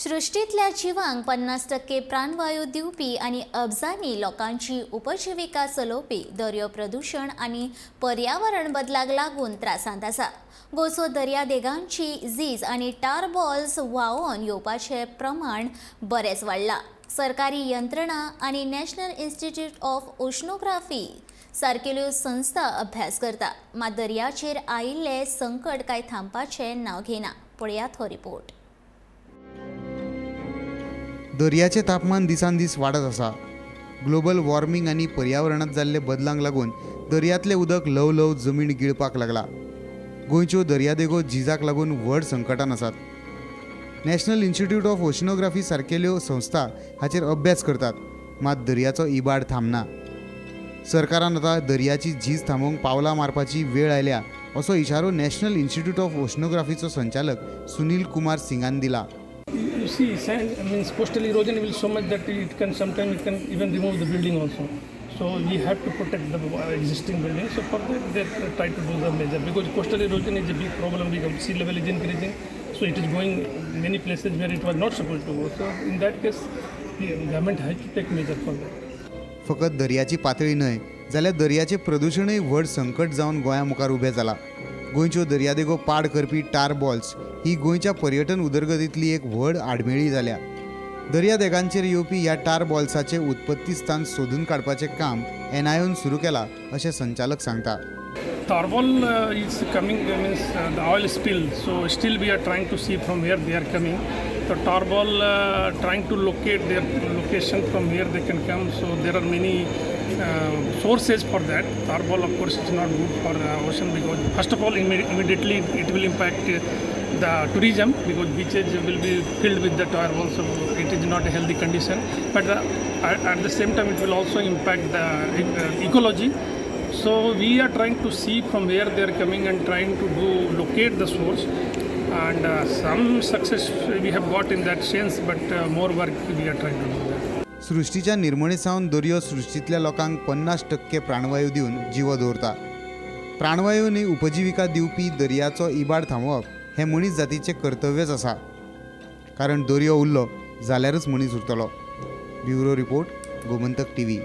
सृश्टींतल्या जिवांक 50% प्राणवायू दिवपी आनी अब्जांनी लोकांची उपजिविका चलोवपी दर्यो प्रदूशण आनी पर्यावरण बदलाक लागून त्रासांत आसा. गोंयचो दर्यादेगांची झीज आनी टार बॉल्स व्हांवोन येवपाचें प्रमाण बरेंच वाडलां. सरकारी यंत्रणा आनी नॅशनल इन्स्टिट्यूट ऑफ ओशनोग्राफी सारकेल्यो संस्था अभ्यास करता, मात दर्याचेर आयिल्लें संकट काय थांबपाचें नांव घेना. पळयात हो रिपोर्ट. दर्याचें तापमान दिसान दीस वाडत आसा. ग्लोबल वॉर्मिंग आनी पर्यावरणांत जाल्ले बदलांक लागून दर्यांतलें उदक ल्हव ल्हव जमीन गिळपाक लागला. गोंयच्यो दर्यादेगो झिजाक लागून व्हड संकटान आसात. नॅशनल इन्स्टिट्यूट ऑफ ओशनोग्राफी सारकेल्यो संस्था हाचेर अभ्यास करतात, मात दर्याचो इबाड थांबना. सरकारान आतां दर्याची झीज थांबोवंक पावलां मारपाची वेळ आयल्या, असो इशारो नॅशनल इन्स्टिट्यूट ऑफ ओशनोग्राफीचो संचालक सुनील कुमार सिंगान दिला. You see, sand means coastal erosion will so much that it can sometimes it can even remove the building also. So we have to protect the existing building. So for that, they try to do the measure because coastal erosion is a big problem because sea level is increasing. So it is going many places where it was not supposed to go. So in that case, the government has to take measure for that. फकत दर्याची पातळी न्हय जाल्यार दर्याचें प्रदुशणूय व्हड संकट जावन गोंया मुखार उबें जालां. गोंयच्यो दर्यादेगो पाड करपी टार बॉल्स ही गोंयच्या पर्यटन उदरगतींतली एक व्हड आडमेळी जाल्या. दर्यादेगांचेर येवपी ह्या टार बॉल्साचें उत्पत्ती स्थान सोदून काडपाचें काम एनआयओन सुरू केलां, अशें संचालक सांगता. Tarball is coming means the oil spill. So still we are trying to see from where they are coming. The tarball, trying to locate their location, from where they can come. So there are many sources for that. Tarball, of course, is not good for ocean because first of all, immediately it will impact the tourism because beaches will be filled with the tarball. So it is not a healthy condition. But at the same time, it will also impact the ecology. So we are trying to see from where they are coming and trying to do locate the source. And some success we have got in that sense, but more work we are trying to do that. सृश्टीच्या निर्मणे सावन दर्यो सृश्टींतल्या लोकांक 50% प्राणवायू दिवन जिवो दवरता. प्राणवायू न्ही उपजिविका दिवपी दर्याचो इबाड थांबोवप हें मनीस जातीचें कर्तव्यच आसा, कारण दर्यो उरलो जाल्यारच मनीस उरतलो. Bureau report, Gomantak TV.